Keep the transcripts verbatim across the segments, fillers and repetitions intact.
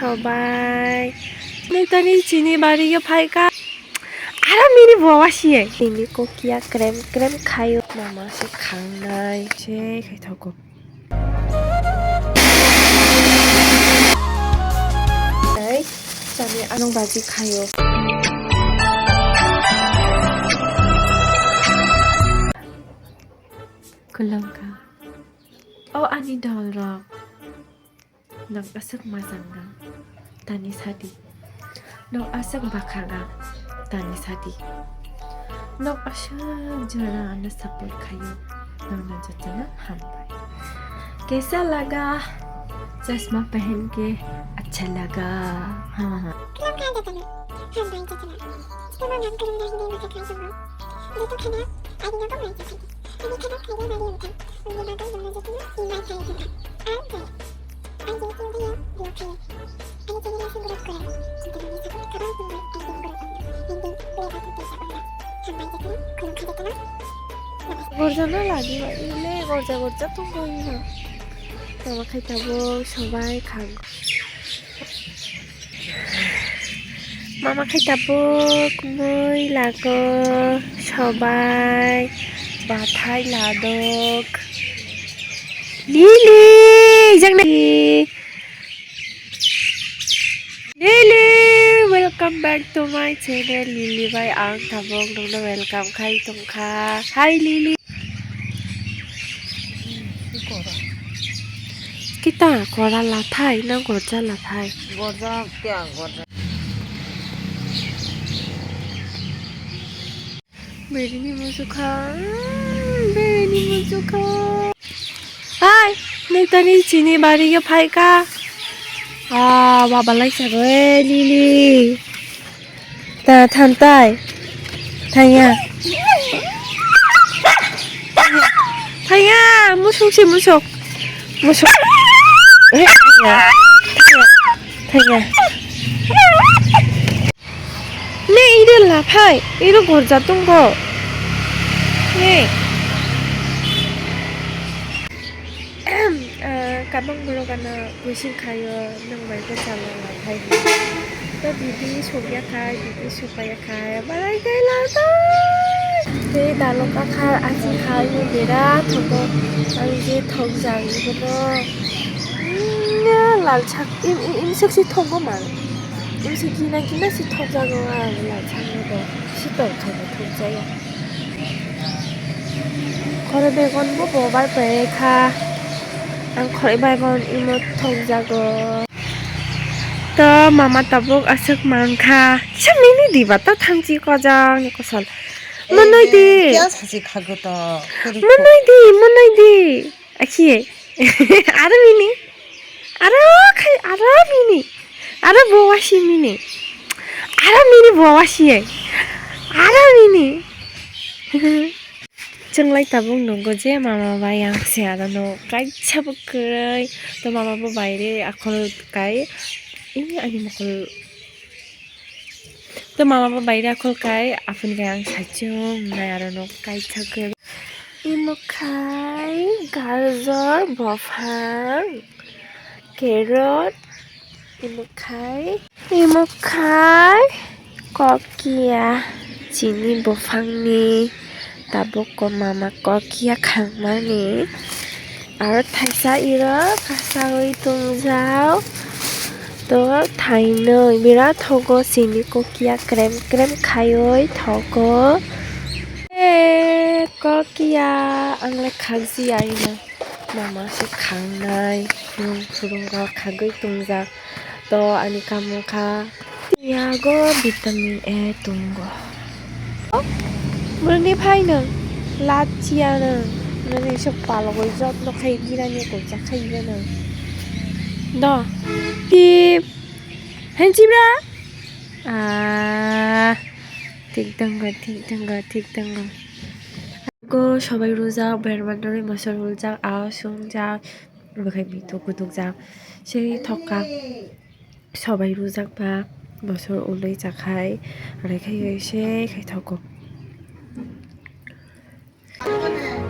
Sobai. Nitani chini bari yo phaikha. Aro mini bo wasiye. Chini kokia krem krem khayo. Mama se khangnai. Se khaithogo. Ei, chani anung baji khayo. Khulumkha. O ani dol rok. Nok aswk majang rang tani sadi. Nok aswk bakha rang tani sadi. Nok aswk jora ano support khayo. Nokno jotono hambai. Kaisa laga chasma pehen ke acha laga. Ha ha. Khulumkha jotono. Hambai jotono. Tamo nam khulumna hindi mata khai songo. Joto khana, adi no bo mai jotono. Ani khana khai no mari wngkha. Wngwi bagwi nokno jotono invite khai wngkha. Ang khe. Ang khe wngkha yo, yo khe. Ani channel o sung borok kwrwi. Jotono ni sakni kwbang himbai ending borok wngkha. Ending play button tei sabangma. Hambai jotono, khulumkha jotono. Gorjana ladi ba, ile gorja gorja tongkha ino. Mama khai tabuk sobai kha. Mama khai tabuk mui lago sobai bathai ladok. Lily, jang na. Lily, welcome back to my channel. Lily bai ang tabuk nokno welcome khai tongkha. Hi Lily. Kita kora lathai na gorja lathai. Gorja kya gorja. Berini muchukha, mm, berini muchukha. Hai, nitani chini bari yo phaikha. Ah, baba lai sago, eh, Lily. Ta thantai. Thaya. Thaya, musuk se musuk. Musuk. Eh, thaya. Thaya. Thaya. Ne ire laphai, iro gorja tongo. Ne. Ah, kabang borok ano bising khayo, nwng bai bwchalo laphai. To bibi sokya khai, bibi sokya khai, barai khai lato. Tei dalok akhar achi khai, bera thogo, ang je thok jang ibono. Mm, lal sak, im, im, im sek si thogo mang. Imsi gina gina si thokjago ang lal sakno bo. Sitor khaino thokjaya. Khoroi begon bo bo bai pai kha. Ang khoroi begon imo thokjago. To mama tabuk aswk mankha. Sa mini diba to thangchi kojang ni kosol. Monoi di. Kya sasi khago to. Monoi di, monoi di. Akhiye. Aro mini. Aro khai, aro mini. Aro bo wasi mini. Aro mini bo wasi ai. Aro mini. Chwnglai tabuk nukgo je mama bai ang se aro no kaisa bo kwrwi. To mama bo baire akhol kai. Ini ani mokol. To mama bo baire akhol kai, aphun kai ang saichung nai aro no kaisa kwrwi. Imo khai gajor, bophang, carrot, imo khai, imo khai kokia chini bophangni tabuk ko mama kokia khangmani. Aro thaisa iro kasawi tongjak. To thainwi bera thogo chini kokia krem krem khaiwi thogo. E kokia ang le khakji aina. Mama se khangnai, khurung khurung rok khagwi tongjak. To ani kamo kha. Yago vitamin A tongo. Bwrwni phai nwng, lachiya nwng, nwng sok palogwi jotno khai girani kocha khai nwng. Do. Tip. Hanchibra. Ah. Thik tongo, thik tongo, thik tongo. Go sobai rujak, berma dori mosor rujak, aw sungjak, bwkhai bitu kutukjak. Se thokka. Sobai rujak ba bosor ului chakhai, raikhai se khai thogo.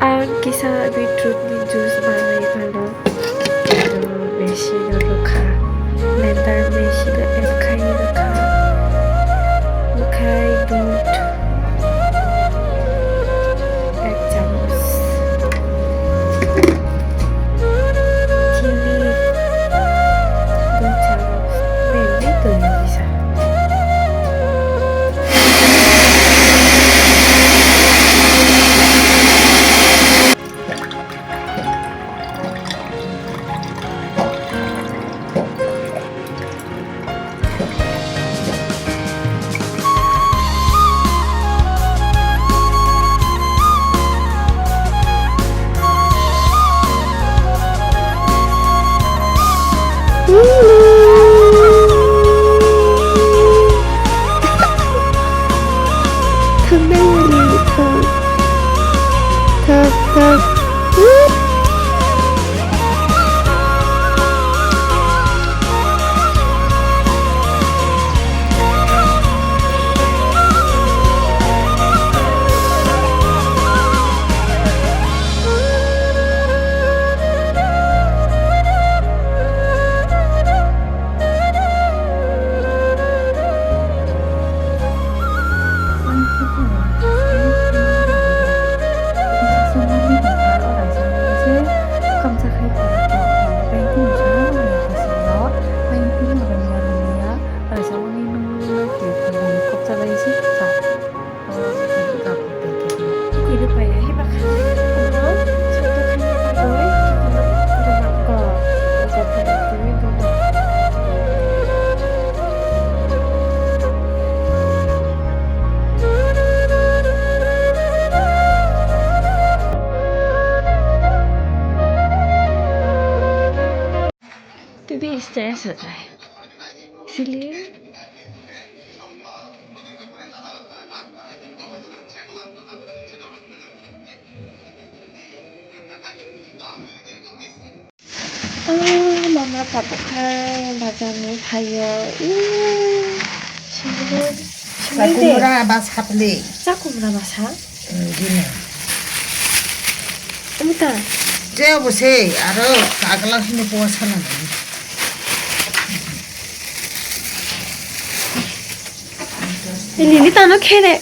Ang kisa beetroot ni juice banai phano, machine o rwkha, blender machine. Sili. Ah, mama tabuk kha bazar ni phaio. Ih, sili, sili de. Chakumra ba sapli. Chakumra ba sa? Gini. Umta. Teo bo se, aro kagla hini po sana. Lili tano khere.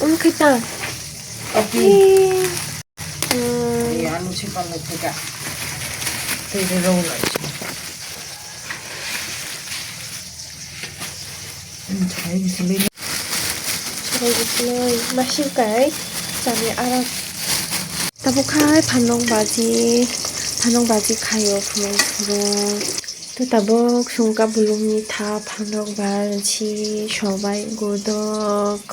Um, khe ta. Okay. Eh, um. Alu si pala thika. Tei rau lai. Sarai bisinai masing kai chani aram. Tabuk khai phanok baji, phanok baji khaio phunuk phunuk. To tabuk sungka bulungni tha phanok baji sobai godok.